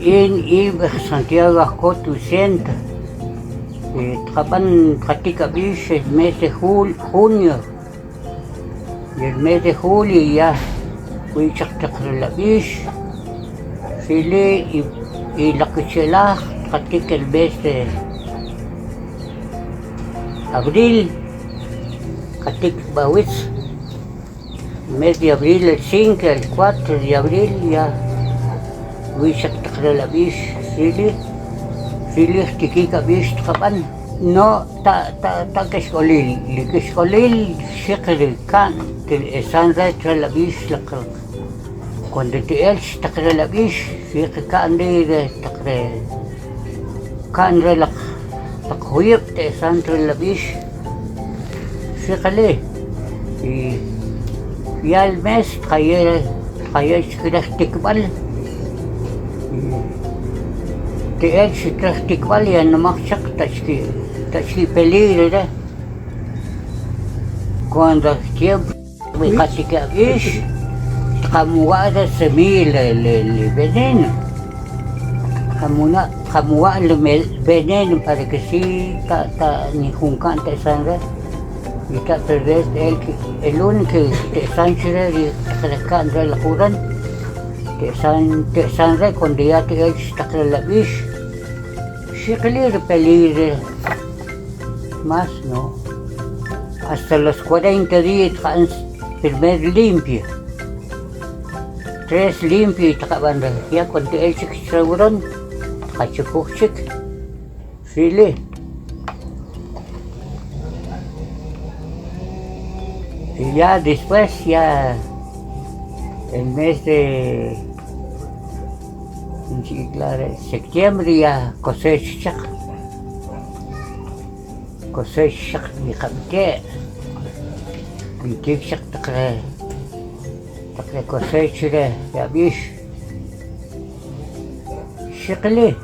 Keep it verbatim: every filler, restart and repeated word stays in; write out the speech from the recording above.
Yin ib Santiago Ajcot Vicente, eh, tqaban tqatik abix el mes de jul-, junio, y el mes de julio ya wichaq taqrel abix, xili, y, y lakuchelaj tqatik el mes de abril, tqatik bawis. Mes de abril, el cinco, el cuatro de abril, ya wichaq taqrel abix, xili, xili, jtikik abix tqaban. No, ta, ta, ta kexk'olil, li kexk'olil, xiqil kan, te esan re taqrel abix, laq, cuando te elch taqrel abix, xiqil kan di re taqre Kan re laq, laq juyub te'esan taqrel abix. Xiqili. Y ya el mes, tqayel, tqayel chik re jtikbal. Y te elch chik re jtikbal, ya numaj chak, ta chik, ta chik peligro re. Cuando tiempo Wi katik abix, tqamuwa' re semilla le, le, le veneno. Tqamuwa', tqamuwa' le me-, veneno para que si ta, ta, ni jun kan te'esan re. Y ta perder el, el único te'esan chire, y taqrel kan re lakuran. Te'esan, te'esan re, cuando ya te elch taqrel abix. Xiqili re peligro. Más no. Hasta los cuarenta días tqan primer limpio. Tres limpio tqaban re. Ya cuando el chik chawron, tqachukuj chik. Xili. Y ya después, ya el mes de, claro, septiembre ya cosecha chak. Cosecha chak, y kabite'. Kabite' chak taqre, taqre cosecha re, ya abix. Xiqili.